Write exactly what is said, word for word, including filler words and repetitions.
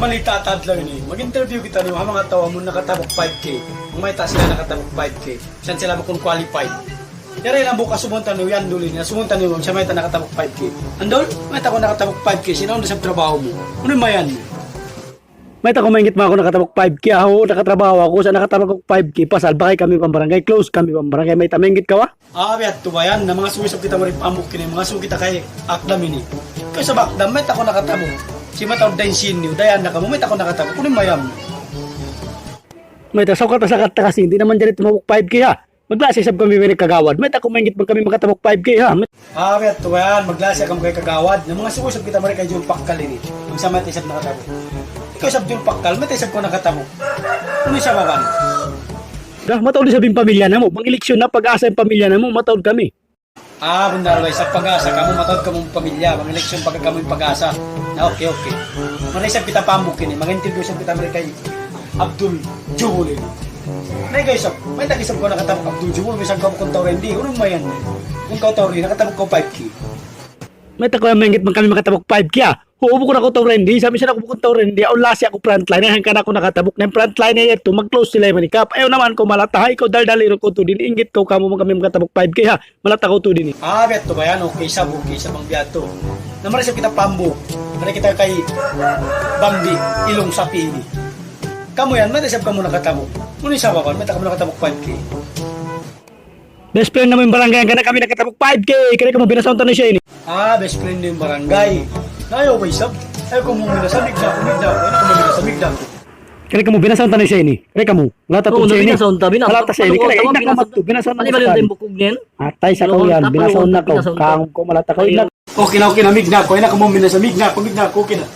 Malita' ta adlaw ini. Mag-interview kita niyu ha manga tau amun nakatabuk five K. Bang mayta' sila nakatabuk five K. Misan sila bukun qualified. Yari lang bukas subungan ta niyu yan duli niya. Subungan ta niyu bang sa mayta' nakatabuk five K. Andol, mayta' kaw nakatabuk five K. Sin awn da isab trabaho mu? Unu in mayan mu? Mayta' kaw mainggit bang aku nakatabuk five K? Ahu, nakatrabaho aku, sa' nakatabuk aku five K. Pasal bakay kami pambarangay, close kami pambarangay. Mayta' mainggit kaw, ha? Ah, biya' tu bayan, na mangasubu isab kita mari pa hambuuk ini, mangasubu kita kay Akdam ini. Kaw isab Akdam, mayta' kaw nakatabuk? Sin mataud dayn sin niyu, dayan na kamu, mayta' kaw nakatabuk? Unu in mayan mu? Mayta', saukat-saukat ta kasi, di' na man jari tumabuk five K, ha? Maglasa isab kami mari kagawad. Mayta' kaw mainggit bang kami makatabuk five K, ha? Ah, biya' tu bayan, maglasa kamu kay kagawad. Na mangasubu isab kita mari kay Jul Pakkal ini. Bang sa mayta' isab nakatabuk? Ikaw isab Jul Pakkal, mayta' isab kaw nakatabuk? Unu in sababan? Da, mataud isab in pamilya namu'. Bang eleksyon na, Pag-asa in pamilya namu', mataud kami. Ah, bundar way, sa Pag-asa kamu, mataud kamu pamilya, bang eleksyon pa kamu in Pag-asa. Na, okay, okay. Mari isab kita pa hambuuk ini, mag-interview isab kita mari kay Abdul Juhul ini. Na ikaw isab, mayta' isab kaw nakatabuk Abdul Juhul, misan kaw bukun tau rendi, unu in mayan mu? Bang kaw tau rendi, nakatabuk kaw five K. Mayta' kaw yan mainggit bang kami makatabuk five K, ha? Uu, bukun aku tau rendi, sa' misan aku bukun tau rendi, awn lasa aku frontline, hangkan aku nakatabuk na in frontline yadtu, mag-close sila manikap. Ayaw na man kaw malata', ha, ikaw daldal-iru kaw tuud ini, inggit kaw kamu bang kami makatabuk five K, ha? Malata' kaw tuud ini. Ah, biya' tu bayan, okay isab, okay isab bang biya' tu. Na mari isab kita pa hambuuk, mari kita kay Bangdi, Ilong Sapi ini. Kamu yan, mayta' isab kamu nakatabuk? Unu in sababan, mayta' kamu nakatabuk five K? Best friend namu' in barangay, hangkan kami nakatabuk five K. Kari kamu, binasaun ta na siya ini. Ah, best friend in barangay. Na ayaw ba isab? Ayaw kamu binasaun, migda aku, migda aku. Ayaw kamu binasaun, migda aku. Kari kamu, binasaun ta na siya ini. Kari kamu, malata' tuud siya ini. Binasaun ta, binasaun. Malata' siya ini. Kari kamu, binasaun ta na siya ini. Atay sa kaw yan, binasaun na kaw. Kamu kaw, malata' kaw. Okay na, okay na, migda aku. Ayaw na kamu binasaun, migda aku, migda aku, okay na.